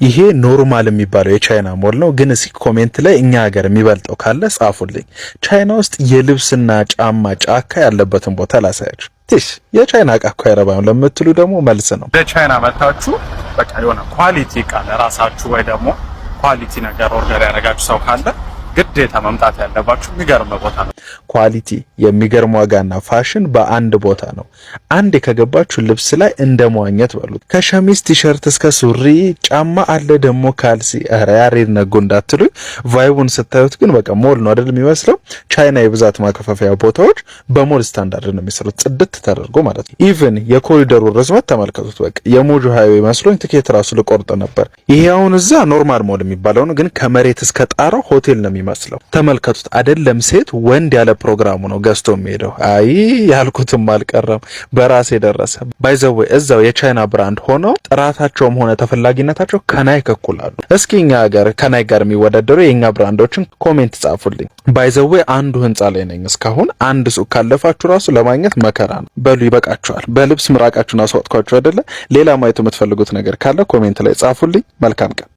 ይሄ normal የሚባለው የቻይና ሞል ነው። ግን እስኪ comment ላይ እኛ ሀገር የሚበልጠው ካለ ጻፉልኝ። ቻይና ውስጥ የልብስና ጫማ ጫካ ያለበትን ቦታ ላሳያችሁ። ትሽ የቻይና እቃ እኮ አይረባም ለምትሉ ደግሞ መልስ ነው። ወደ ቻይና መታችሁ በቃ የሆነ quality እቃ ለራሳችሁ ወይ ደግሞ quality ነገር order ያደረጋችሁ ሰው ካለ ግዴታ መምጣት ያለባችሁ የሚገርም ቦታ ነው። Quality፣ የሚገርም ዋጋና ፋሽን በአንድ ቦታ ነው። አንዴ ከገባችሁ ልብስ ላይ እንደ መዋኘት በሉት። ከሸሚዝ፣ ቲሸርት እስከ ሱሪ፣ ጫማ አለ፣ ደግሞ ካልሲ። ኧረ ያሬድ ነጉ እንዳትሉኝ። Vibe ኡን ስታዩት ግን በቃ ሞል ነው አይደል የሚመስለው? ቻይና የብዛት ማከፋፈያ ቦታዎች በ mall standard ነው የሚሰሩት፣ ጽድት ተደርጎ ማለት ነው። Even የኮሪደሩ ርዝመት ተመልከቱት። በቃ የሞጆ highway መስሎኝ ትኬት ራሱ ልቆርጥ ነበር። ይሄ አሁን እዛ normal mall የሚባለው ነው፣ ግን ከመሬት እስከ ጣራው ሆቴል ነው የሚመስለው። ተመልከቱት። አይደለም ሴት ወንድ ያለ ፕሮግራሙ ነው ገዝቶ የሚሄደው። አይ ያልኩትም አልቀረም፣ በራሴ ደረሰ። By the way፣ እዛው የቻይና brand ሆነው ጥራታቸውም ሆነ ተፈላጊነታቸው ከ Nike እኩል አሉ። እስኪ እኛ ሀገር ከ Nike ጋር የሚወዳደሩ የእኛ brand ኦችን comment ጻፉልኝ። By the way፣ አንዱ ህንፃ ላይ ነኝ እስካሁን። አንድ ሱቅ ካለፋችሁ ራሱ ለማግኘት መከራ ነው። በሉ ይበቃችኋል። በልብስ ምራቃችሁን አስዋጥኳችሁ አይደለ? ሌላ ማየት የምትፈልጉት ነገር ካለ comment ላይ ጻፉልኝ። መልካም ቀን።